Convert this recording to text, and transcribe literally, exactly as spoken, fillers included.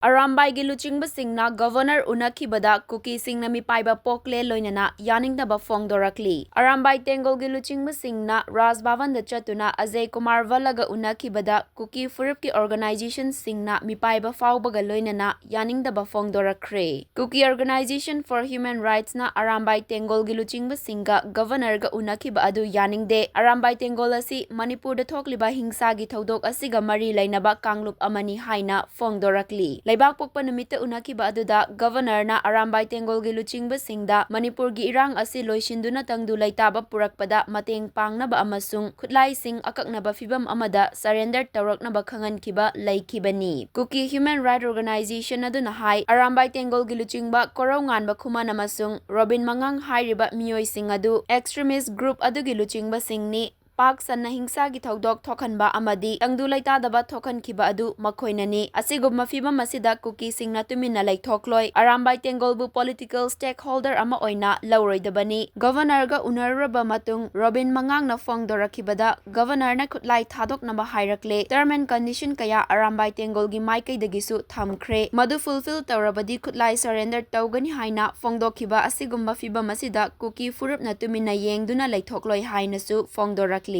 ꯑꯔꯥꯝꯕꯥꯏꯒꯤ ꯂꯨꯆꯤꯡꯕꯁꯤꯡꯅ Governor ꯎꯅꯈꯤꯕꯗ ꯀꯨꯀꯤꯁꯤꯡꯅ ꯃꯤꯄꯥꯏꯕ ꯄꯣꯛꯂꯦ ꯂꯣꯏꯅꯅ ꯌꯥꯅꯤꯡꯗꯕ ꯐꯣꯡꯗꯣꯔꯛꯂꯤ꯫ ꯑꯔꯥꯝꯕꯥꯏ ꯇꯦꯡꯒꯣꯜꯒꯤ ꯂꯨꯆꯤꯡꯕꯁꯤꯡꯅ ꯔꯥꯖ ꯚꯕꯟꯗ ꯆꯠꯇꯨꯅ ꯑꯖꯌ ꯀꯨꯃꯥꯔ ꯚꯜꯂꯒ ꯎꯅꯈꯤꯕꯗ ꯀꯨꯀꯤ ꯐꯨꯔꯨꯞꯀꯤ organizationꯁꯤꯡꯅ ꯃꯤꯄꯥꯏꯕ ꯐꯥꯎꯕꯒ ꯂꯣꯏꯅꯅ ꯌꯥꯅꯤꯡꯗꯕ ꯐꯣꯡꯗꯣꯔꯛꯈ꯭ꯔꯦ꯫ Kuki Organization for Human Rightsꯅ Arambai ꯇꯦꯡꯒꯣꯜꯒꯤ ꯂꯨꯆꯤꯡꯕꯁꯤꯡꯒ Governorꯒ ꯎꯅꯈꯤꯕ ꯑꯗꯨ ꯌꯥꯅꯤꯡꯗꯦ꯫ ꯑꯔꯥꯝꯕꯥꯏ ꯇꯦꯡꯒꯣꯜ ꯑꯁꯤ ꯃꯅꯤꯄꯨꯔꯗ ꯊꯣꯛꯂꯤꯕ ꯍꯤꯡꯁꯥꯒꯤ ꯊꯧꯗꯣꯛ ꯑꯁꯤꯒ ꯃꯔꯤ ꯂꯩꯅꯕ ꯀꯥꯡꯂꯨꯞ ꯑꯃꯅꯤ ꯍꯥꯏꯅ ꯐꯣꯡꯗꯣꯔꯛꯂꯤ꯫ ꯂꯩꯕꯥꯛꯄꯣꯛꯄ ꯅꯨꯃꯤꯠꯇ ꯎꯅꯈꯤꯕ ꯑꯗꯨꯗ Governorꯅ ꯑꯔꯥꯝꯕꯥꯏ ꯇꯦꯡꯒꯣꯜꯒꯤ ꯂꯨꯆꯤꯡꯕꯁꯤꯡꯗ ꯃꯅꯤꯄꯨꯔꯒꯤ ꯏꯔꯥꯡ ꯑꯁꯤ ꯂꯣꯏꯁꯤꯟꯗꯨꯅ ꯇꯪꯗꯨ ꯂꯩꯇꯥꯕ ꯄꯨꯔꯛꯄꯗ ꯃꯇꯦꯡ ꯄꯥꯡꯅꯕ ꯑꯃꯁꯨꯡ ꯈꯨꯠꯂꯥꯏꯁꯤꯡ ꯑꯀꯛꯅꯕ ꯐꯤꯚꯝ ꯑꯃꯗ surrender ꯇꯧꯔꯛꯅꯕ ꯈꯪꯍꯟꯈꯤꯕ ꯂꯩꯈꯤꯕꯅꯤ꯫ Kuki Human Rights Organization ꯑꯗꯨꯅ ꯍꯥꯏ, ꯑꯔꯥꯝꯕꯥꯏ ꯇꯦꯡꯒꯣꯜꯒꯤ ꯂꯨꯆꯤꯡꯕ ꯀꯣꯔꯧꯉꯥꯟꯕ ꯈꯨꯃꯟ ꯑꯃꯁꯨꯡ ꯔꯣꯕꯤꯟ ꯃꯉꯥꯡ ꯍꯥꯏꯔꯤꯕ ꯃꯤꯑꯣꯏꯁꯤꯡ ꯑꯗꯨ extremist group ꯑꯗꯨꯒꯤ ꯂꯨꯆꯤꯡꯕꯁꯤꯡꯅꯤ꯫ ꯄꯥꯛ ꯁꯟꯅ ꯍꯤꯡꯁꯥꯒꯤ ꯊꯧꯗꯣꯛ ꯊꯣꯛꯍꯟꯕ ꯑꯃꯗꯤ ꯇꯪꯗꯨ ꯂꯩꯇꯥꯗꯕ ꯊꯣꯛꯍꯟꯈꯤꯕ ꯑꯗꯨ ꯃꯈꯣꯏꯅꯅꯤ꯫ ꯑꯁꯤꯒꯨꯝꯕ ꯐꯤꯚꯝ ꯑꯁꯤꯗ ꯀꯨꯀꯤꯁꯤꯡꯅ ꯇꯨꯃꯤꯟꯅ ꯂꯩꯊꯣꯛꯂꯣꯏ꯫ ꯑꯔꯥꯝꯕꯥꯏ ꯇꯦꯡꯒꯣꯜꯕꯨ political stakeholder ꯑꯃ ꯑꯣꯏꯅ ꯂꯧꯔꯣꯏꯗꯕꯅꯤ꯫ Governorꯒ ꯎꯅꯔꯨꯔꯕ ꯃꯇꯨꯡ ꯔꯣꯕꯤꯟ ꯃꯉꯥꯡꯅ ꯐꯣꯡꯗꯣꯔꯛꯈꯤꯕꯗ, Governorꯅ ꯈꯨꯠꯂꯥꯏ ꯊꯥꯗꯣꯛꯅꯕ ꯍꯥꯏꯔꯛꯂꯦ꯫ Term and condition ꯀꯌꯥ ꯑꯔꯥꯝꯕꯥꯏ ꯇꯦꯡꯒꯣꯜꯒꯤ ꯃꯥꯏꯀꯩꯗꯒꯤꯁꯨ ꯊꯝꯈ꯭ꯔꯦ꯫ ꯃꯗꯨ fulfill ꯇꯧꯔꯕꯗꯤ ꯈꯨꯠꯂꯥꯏ surrender ꯇꯧꯒꯅꯤ ꯍꯥꯏꯅ ꯐꯣꯡꯗꯣꯛꯈꯤꯕ ꯑꯁꯤꯒꯨꯝꯕ ꯐꯤꯚꯝ ꯑꯁꯤꯗ ꯀꯨꯀꯤ ꯐꯨꯔꯨꯞꯅ ꯇꯨꯃꯤꯟꯅ ꯌꯦꯡꯗꯨꯅ ꯂꯩꯊꯣꯛꯂꯣꯏ ꯍꯥꯏꯅꯁꯨ ꯐꯣꯡꯗꯣꯔꯛꯂꯤ꯫